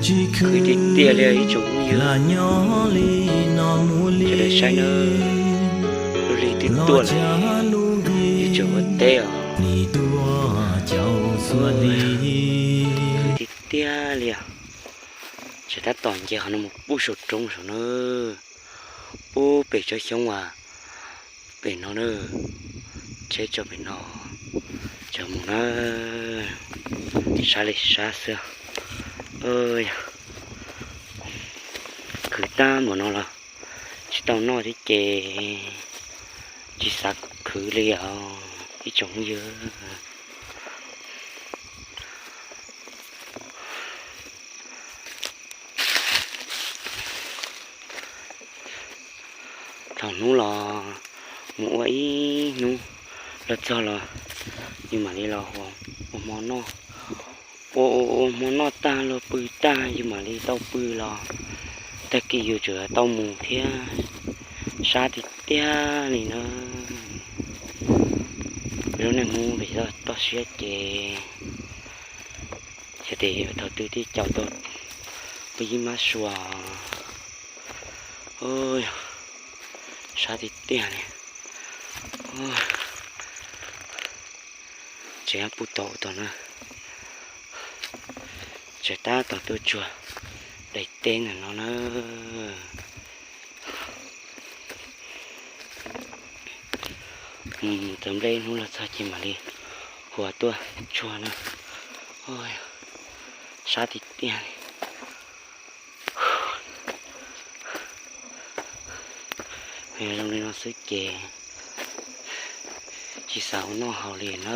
Khwv tiag tiag li ib tsoom phooj ywg, sawv daws saib nawb, lub hli twb tuaj lawm, ib tsoom ua teb os. Khwv tiag tiag li os. Tseem tab tom nce qhov no mus pub saum roob saum na, pub pem tsob xyoob uas pem no na, tsheb tso pem no, tso mus na, sab li sab xwb. Khwv tag npaum no los tsis tau noj thiab ces tsis xav khwv li os ib tsoom phooj ywg. Thaum hnub los mus ua ib hnub los txog los yus mam li los ua hmo noj. Ua ua hmo noj tag los pw tag yus mam li tau pw los tag kis yus tseem tau mus thiab. Sab tiag tiag li na. Lub neej hnub vim toj siab ces xyov tias yuav thaum twg thiaj caum tau peb yij mab sua. Sab tiag tiag li. Tseem pub tau tom na, tseem tab tom tuaj tsuag daim teb ntawm no na. Txawm nplej hnub los txog ces mam li huas tuaj tsuag na. Sab tiag tiag li. Zoo li no xwb ces tsis xav ua noj haus li na.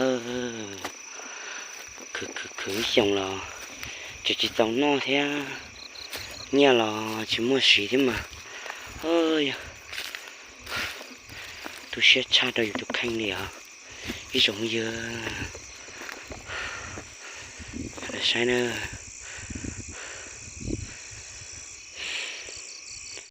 Khwv khwv khwv ib xyoos los tseem tsis txaus noj thiab, nyiaj los tsis muaj siv thiab mas. Yog tu siab tshaj rau yus tus kheej li os ib tsoom phooj ywg. Saib na.